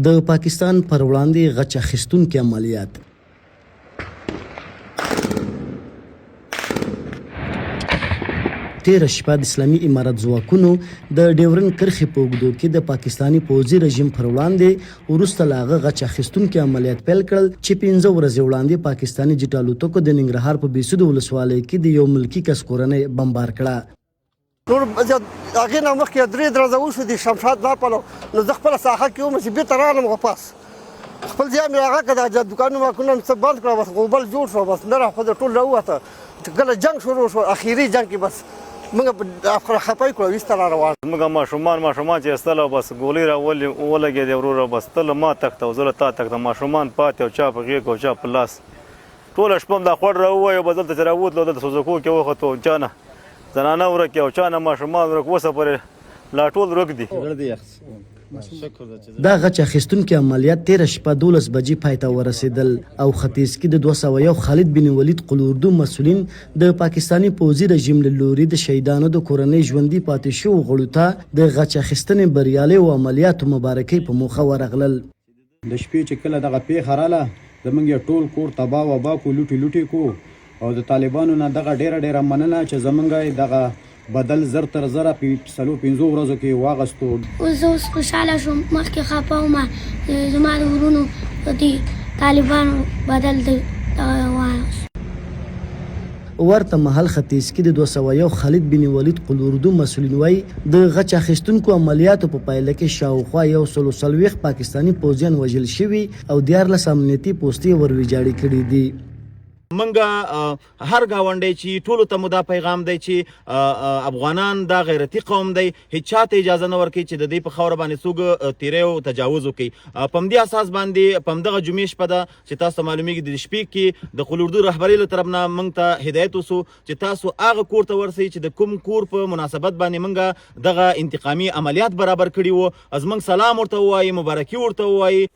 د پاکستان پر وړاندې غچ اخیستونکي عملیات. تېره شپه د اسلامي امارت ځواکونو د ډیورن کرښې په اوږدو کې د پاکستاني پوځي رژیم پر وړاندې وروسته له هغه غچ اخیستونکي عملیات پیل کړل چې پنځه ورځې وړاندې پاکستاني جیټ الوتکو د ننګرهار په بیسودو ولسوالۍ کې د یو ملکي کس کورنۍ بمبار کړه. نور هغې نه مخکې درې درځه وشو د شمشاد دا پلو، نو زه خپله ساحه کې وم چې بېرته راغلم واپس خپل ځای مې هغه که دا دوکانونه ماکونه مې څه بند کړه، بس غوبل جوړ شو، بس نه راخوځه ټول راووته. چې کله جنګ شروع شو، اخیري جنګ کې بس موږ خپه یې کړو، ویسته را روان. زموږ ماشومان چې ایستل او بس ګولۍ را ولګېدې، وروره بس ته له ما تښته او زه له تا تښته، ماشومان پاتې او چا په غېږ او چا په لاس. ټوله شپه هم دا خوړ راووایو، بس دلته چې راووتلو دلته سوزکو کې وختو، چا نه زنانه ورکې او چا نه ماشومان ورک، اوسه پورې لا ټول ورک دي. دا غچ اخیستونکي عملیات تېره شپه 12 بجې پای ته ورسېدل او ختیځ کې د 201 خالد بن ولید قول اردو مسؤلین د پاکستاني پوځي رژیم له لوري د شهیدانو د کورنۍ ژوندي پاتې شوو غړو ته د غچ اخیستنې بریالیو عملیاتو مبارکۍ په موخه ورغلل. د شپې چې کله دغه پېښه راله زمونږ یې ټول کور تباه وباه کو، لوټې لوټې کو او د طالبانو نه دغه ډېره ډېره مننه چې زمونږ یې دغه بدل زر تر زره په څلور پنځو ورځو کې واغستو. اوس زه اوس خوشحاله شوم، مخکې خپه وم، زما د ورونو دي طالبانو بدل د دغه واغست. ورته مهال ختیځ کې د 201 خالد بن ولید قول اردو مسؤلین وايي، د غچ اخیستونکو عملیاتو په پایله کې شاوخوا 140 پاکستاني پوځیان وژل شوي او 13 امنیتي پوستې یې ور ویجاړې کړې دي. منګه هر گاونډی چې ټولو ته مو دا پیغام دی چې افغانان دا غیرتی قوم دی، هیچا ته اجازه نه ورکوي چې د دې په خاوره باندې څوک تیری او تجاوز وکړي. په همدې اساس باندې په همدغه جمعې شپه ده چې تاسو ته معلومیږي، د شپې کې د قول اردو رهبرۍ له طرف نه موږ ته هدایت وسو چې تاسو هغه کور ته ورسئ چې د کوم کور په مناسبت باندې موږ دغه انتقامي عملیات برابر کړي وو، زموږ سلام ورته ووایي، مبارکي ورته ووایي.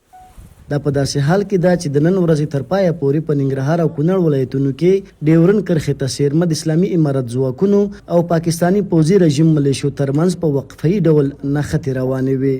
دا په داسې حال کې ده چې د نن ورځې تر پایه پورې په ننګرهار او کونړ ولایتونو کې ډیورن کرښې ته څېرمه د اسلامي امارت ځواکونو او پاکستاني پوځي رژیم ملېشو ترمنځ په وقفهيي ډول نښتې روانې وې.